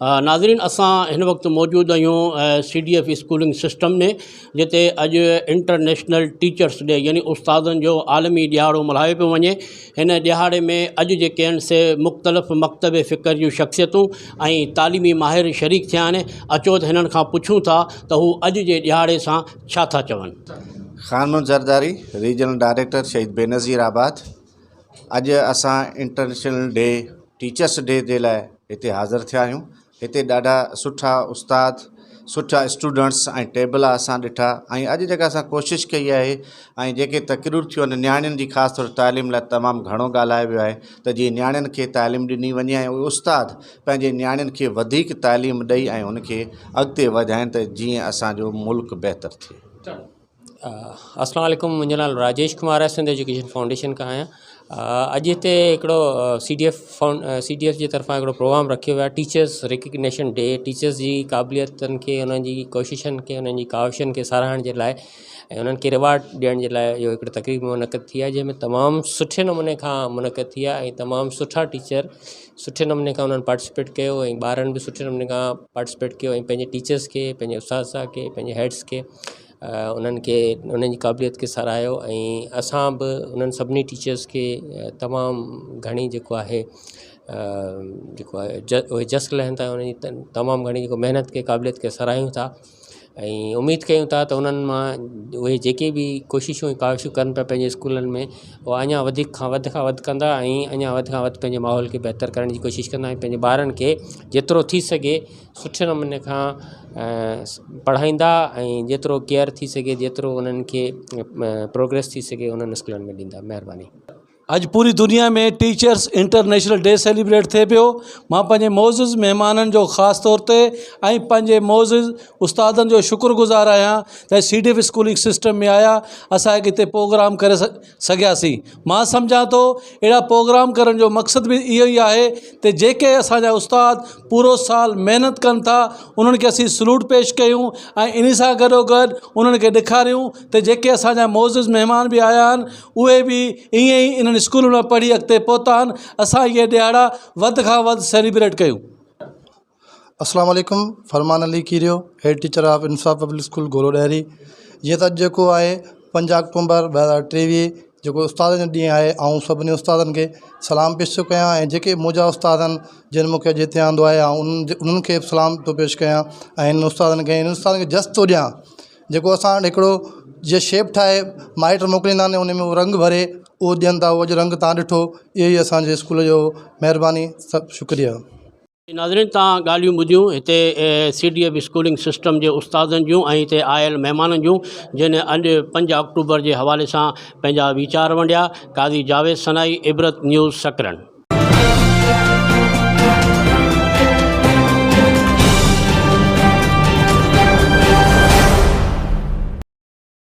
ناظرين اسان هن وقت موجود آهيون C D F schooling system ۾ جتي اڄ انٽرنيشنل ٽيچرس ڊي يعني استادن جو عالمي ڏهاڙو ملهايو پيو وڃي هن ڏهاڙي ۾ اڄ جيڪي آهن سي مختلف مڪتب فڪر جون شخصيتون ۽ تعليمي ماهر شريڪ ٿيا آهن اچو ته هنن کان پڇون ٿا ته هو اڄ جي ڏهاڙي سان ڇا ٿا چون. Khan Muhammad Zardari, regional director Shaheed Benazirabad, اڄ اسان انٽرنيشنل ڊي ٽيچرس ڊي جي لاءِ هتي حاضر ٿيا آهيون هتي ڏاڍا سٺا استاد سٺا اسٽوڊنٽس ۽ ٽيبل اسان ڏٺا ۽ اڄ جيڪا اسان ڪوشش ڪئي آهي ۽ جيڪي تقرير ٿيون آهن نياڻين جي خاص طور تعليم لاءِ تمام گهڻو ڳالهايو ويو آهي ته جيئن نياڻين کي تعليم ڏني وڃي ۽ اهي استاد پنهنجي نياڻين کي وڌيڪ تعليم ڏئي ۽ ان کي اڳتي وڌائين ته جيئن اسانجو ملڪ بهتر ٿئي. اسلام عليڪم منهنجو نالو راجيش ڪمار آهي سنڌ ايجوڪيشن فائونڊيشن کان آهيان اڄ هتي هڪڙو C D F C D F جي طرفان هڪڙو پروگرام رکيو ويو آهي ٽيچرس ريڪگنيشن ڊي ٽيچرس جي قابليتن کي انهن جي ڪوششن کي انهن جي ڪاوشن کي ساراهڻ جي لاءِ ۽ انهن کي ريوارڊ ڏيڻ جي لاءِ اهو هڪڙو تقريب منعقد ٿي آهي جنهن ۾ تمام سٺي نموني کان منعقد ٿي آهي ۽ تمام سٺا ٽيچر سٺي نموني کان انهن پارٽيسپيٽ ڪيو ۽ ٻارن به سٺي نموني کان پارٽيسپيٽ ڪيو ۽ پنهنجي ٽيچرس کي پنهنجي اساتذا کي پنهنجي هيڊس کي انهن کي انهن جي قابليت کي ساراهيو ۽ اسان به انهن سڀني ٽيچرس کي تمام گهڻي جيڪو آهي جيڪو آهي اهي جس لهن ٿا انهن جي تمام گهڻي جيڪو محنت کي قابليت کي ساراهيون ٿا ۽ اميد ڪيون ٿا ته انهن مان اهي جيڪي به ڪوششون ڪاوشون ڪن پيا پنهنجي اسڪولن ۾ اهي اڃا وڌيڪ کان وڌ کان وڌ ڪندا ۽ اڃا وڌ کان وڌ پنهنجي ماحول کي بهتر ڪرڻ جي ڪوشش ڪندا ۽ پنهنجي ٻارن کي جيترو ٿي سگهي سٺي نموني کان پڙهائيندا ۽ جيترو ڪيئر ٿي سگهي جيترو انهن کي پروگريس ٿي سگهي انهن اسڪولن ۾ ڏيندا مهرباني. اڄ پوري دنيا ۾ ٽيچرس انٽرنيشنل ڊي سيليبريٽ ٿئي پيو مان پنهنجي معزز مهمانن جو خاص طور تي ۽ پنهنجي معزز استادن جو شڪر گذار آهيان ته C D F schooling system ۾ آيا اسان هڪ هتي پروگرام ڪري سگهياسين مان سمجهان ٿو اهڙا پروگرام ڪرڻ جو مقصد به اهو ئي آهي ته جيڪي اسان جا استاد پورو سال محنت ڪن ٿا انهن کي اسين سلوٽ پيش ڪيون ۽ ان سان گڏو گڏ انهن کي ڏيکاريون ته جيڪي اسان جا معزز مهمان به آيا آهن اهي به ائين ئي انهن اسڪولن مان پڙهي اڳتي پهتا آهن اسان اهي ڏهاڙا وڌ کان وڌ سيليبريٽ ڪيون. السلام عليڪم Farman Ali Kerio head teacher of Insaf public school Golo Dahri جيئن ته اڄ جيڪو آهي پنج آڪٽومبر 2023 جيڪو استادن جو ڏينهن آهي آئون سڀني استادن کي سلام پيش ٿو ڪيان ۽ جيڪي منهنجا استاد آهن جن مونکي اڄ هتي آندو آهي آئون انهن کي به سلام ٿو پيش ڪيان ۽ هن استادن کي هن استادن کي جس ٿو ڏيان جيڪو اسان وٽ هڪڙو جيئن شيپ ٺاهي مائٽ موڪليندا آهن ان ۾ اهو رنگ ڀري اهو ڏين ٿا اهو اڄ رنگ توهان ڏٺو اهو ئي اسانجي اسڪول جو مهرباني سڀ شڪريه. ناظرين توهان ڳالهيون ٻڌيون هتي C D F schooling system جي استادن جون ۽ هتي آيل مهمانن جون جن اڄ پنج آڪٽوبر جي حوالي سان پنهنجا ويچار ونڊيا قاضي جاويد سنائي عبرت نيوز سڪرنڊ.